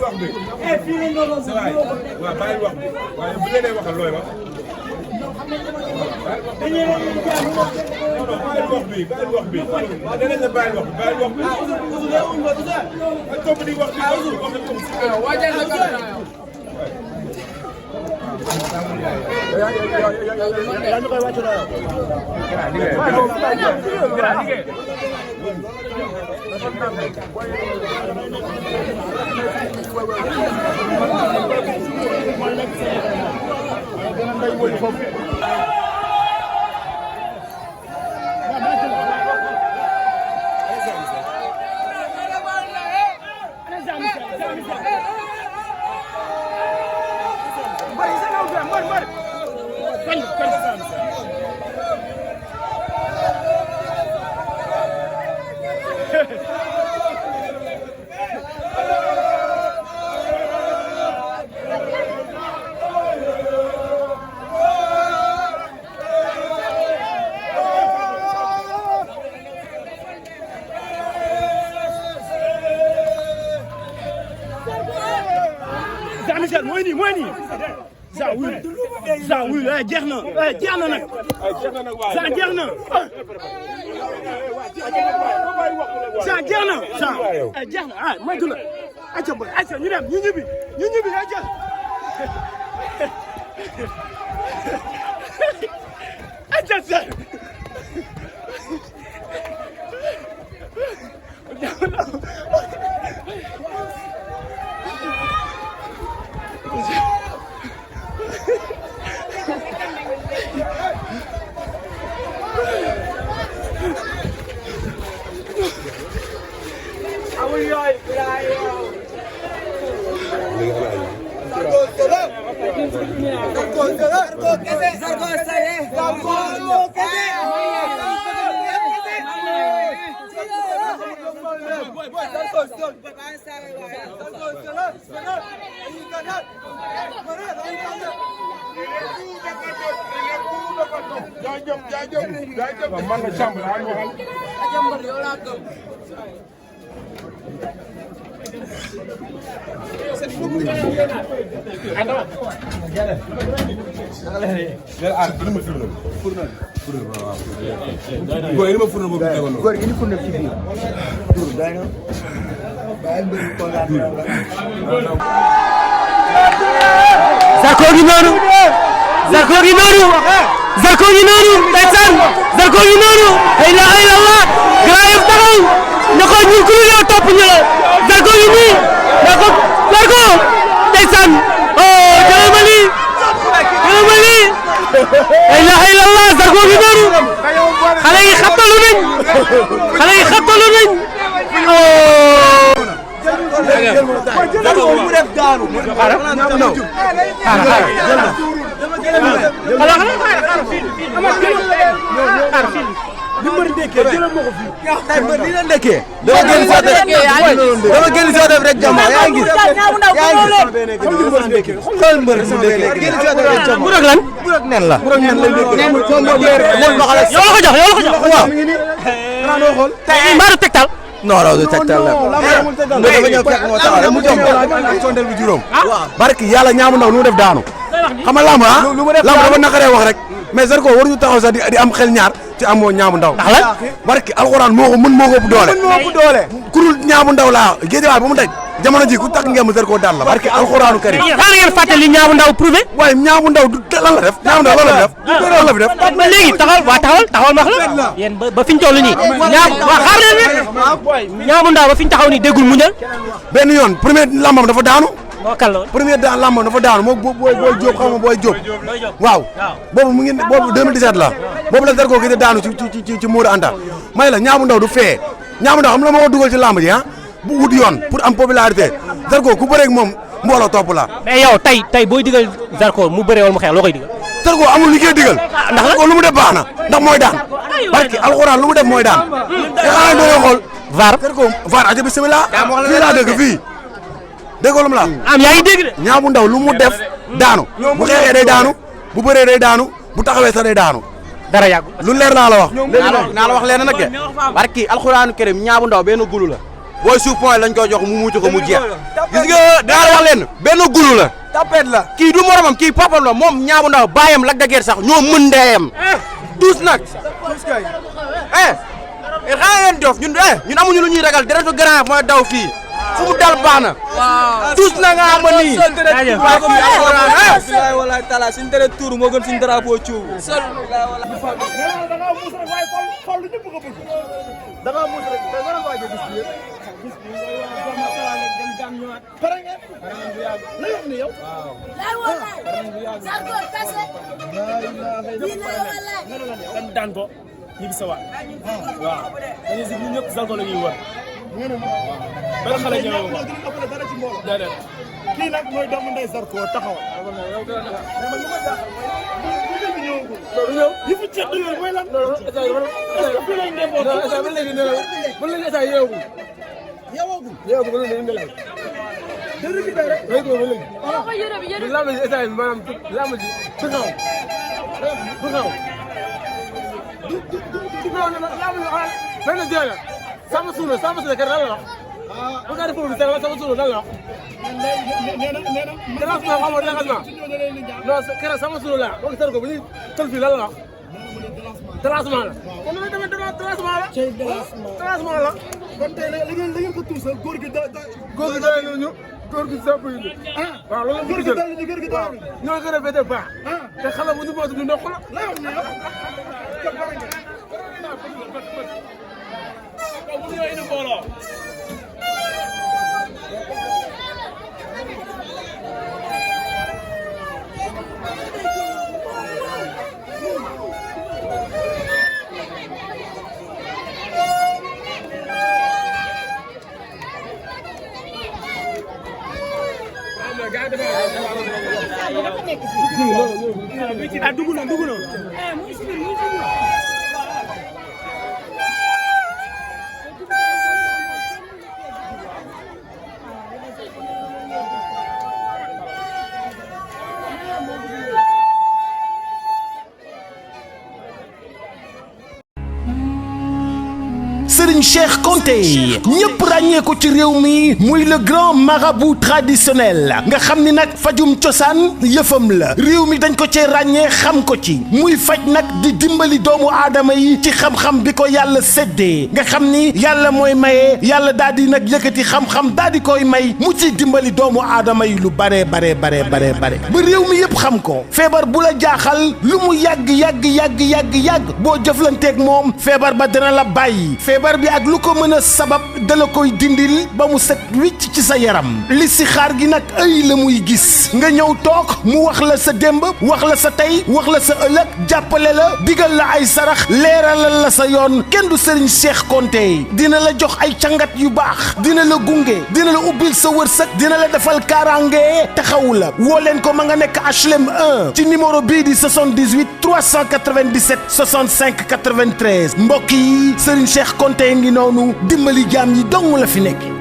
wax bi. waaw bàyyi wax bi waaye bu dee waxal looy wax. bàyyi wax bi bàyyi wax bi. waaw danañ la bàyyi wax bi bàyyi wax bi. ak topp di wax bi yaa ñu koy wàcc la Jean-Michel mooy nii Jean wuy Jean wuy jeex na nag Jean jeex na Jean jeex na jeex na ah moytu la ayca ñu dem ñu ñibbi ayca Jean Zarko gi noonu ndeysaan Zarko gi noonu la ilaha illallah Grand Yoff taxaw na ko ñun ku ñu topp ñu la Zarko gi nii na ko Zarko ndeysaan oh jëlal ma lii la ilaha illallah Zarko gi noonu xale yi xattalu nañ oh Zarko mu def daanu bi mbër ndekkee jëlal ma ko fii tay mbër li la ndekkee dama génn soo def rek jàmm yaa ngi xool mbër mu ndekkee génn soo def rek jàmm bu rek lan bu rek nen la yow la ko jox waaw mbaaru tegtal non du tegtal la dafa ñëw fekk moo taxaw rek mu jom sondel bi juróom barki yàlla ñaamu ndaw lu mu def daanu xam nga lamb dafa naqaree wax rek mais Zarko waruñu taxaw sax di am xel ñaar ci amoo ñaamu ndaw ndax la barki alxuraan moo ko ëpp doole kurul ñaamu ndaw laa géejawaay ba mu daj jamono ji ku takk ngeen Zarko daal la barki alxuraanu karim xanaa ngeen fàttali ñaamu ndaw prouvé waaye ñaamu ndaw du lan la def ñaamu ndaw lan la def ba léegi taxawal ma wax la yéen ba fiñ toll nii xaar leen rek ñaamu ndaw ba fiñ taxaw nii déggul muñal benn yoon premier lambam dafa daanu premier lambam dafa daanu moo booy Jóob xam nga booy Jóob waaw boobu mu ngi boobu 2017 la boobu la Zarko gi daanu ci Modou Anta may la ñaamu ndaw du fee ñaamu ndaw xam la moo ko dugal ci lamb ji bu wut yoon pour am popularité Zarko ku bëreeg moom mbooloo topp la mais yow tey booy digal Zarko mu bëree wala mu xeex loo koy digal Zarko amul li koy digal ndax Zarko lu mu def baax na ndax mooy daan barki alxuraan lu mu def mooy daan te xanaa doon xool VAR Zarko VAR aja bismillah fii laa dëgg fii déggoo lu mu la am yaa ngi dégg de ñaamu ndaw lu mu def daanu bu xeexee day daanu bu bëree day daanu bu taxawee sax day daanu dara yàggu lu leer naa la wax naa la wax leen nag de barki alxuraanu karim ñaamu ndaw benn gulu la booy suuf point lañ koy jox mu mucc ko mu jeex gis nga daa la wax leen benn gulu la tapet la kii du moromam kii papam la moom ñaabu ndaw baayam Lac de Guiers sax ñoo mën ndeeyam tous nag xanaa ngeen dof ñun amuñu lu ñuy ragal deretu grand mooy daw fii fu mu dal baax na tous na nga am nii bilaay wala taala suñu tere tour moo gën suñu drapeau ciuw da nga muus rek da nga waaj a gis bi pare ngeen la yox ni yow lay wallaay Zarko kase dan daan ko ñu gis sa waat waaw dañuy si ñun ñëpp Zarko la ñuy wër benn xale ñëw dara ci mbooloo déedéet kii nag mooy doomu ndey Zarko taxaw yi fi ceeb yooyu mooy lan fii lañ dem boo ba léegi yeewagul ba léegi ñu ngi dëgg bi dara léegi ba léegi lamb ji état bi maanaam lamb ji du xaw du lamb ji benn jël la sama suuna kër lan la wax bu nga def foofu sama suuna lan la wax délancement xamoo délancement non kër sama suuna la wax tër ko bu ñuy tël fii lan la wax délancement la kon dama demee délancement la délancement la kon tey la ngeen ko tuusal góor gi ñu góor gi sàpp yi waaw loolu góor gi dal ñoo gën a féete baax te xale bu ñu bootu ñu ndox la dugg na Serigne Cheikh Konté ñëpp ràññee ko ci réew mi muy le grand marabout traditionnel nga xam ni nag fajum cosaan yëfam la réew mi dañ ko cee ràññee xam ko ci muy faj nag di dimbali doomu aadama yi ci xam-xam bi ko yàlla séddee nga xam ni yàlla mooy maye yàlla daal di nag yëkkati xam-xam daal di koy may mu ci dimbali doomu aadama yi lu bare ba réew mi yëpp xam ko feebar bu la jaaxal lu mu yàgg boo jëflanteeg moom feebar ba dina la bàyyi feebar bi ak lu ko mën a sabab dala koy dindil ba mu set wicc ci sa yaram li si xaar gi nag ay la muy gis nga ñëw toog mu wax la sa démb wax la sa tey wax la sa ëllëg jàppale la digal la ay sarax leeralal la sa yoon kenn du Serigne Cheikh Konté dina la jox ay cangat yu baax dina la gunge dina la ubbil sa wërsëg dina la defal kaaraange taxawu la woo leen ko ma nga nekk HLM 1 ci numéro bii di 78 397 65 93 mbokk yi Serigne Cheikh Konté ngi noonu dimbali jaam yi dong la fi nekk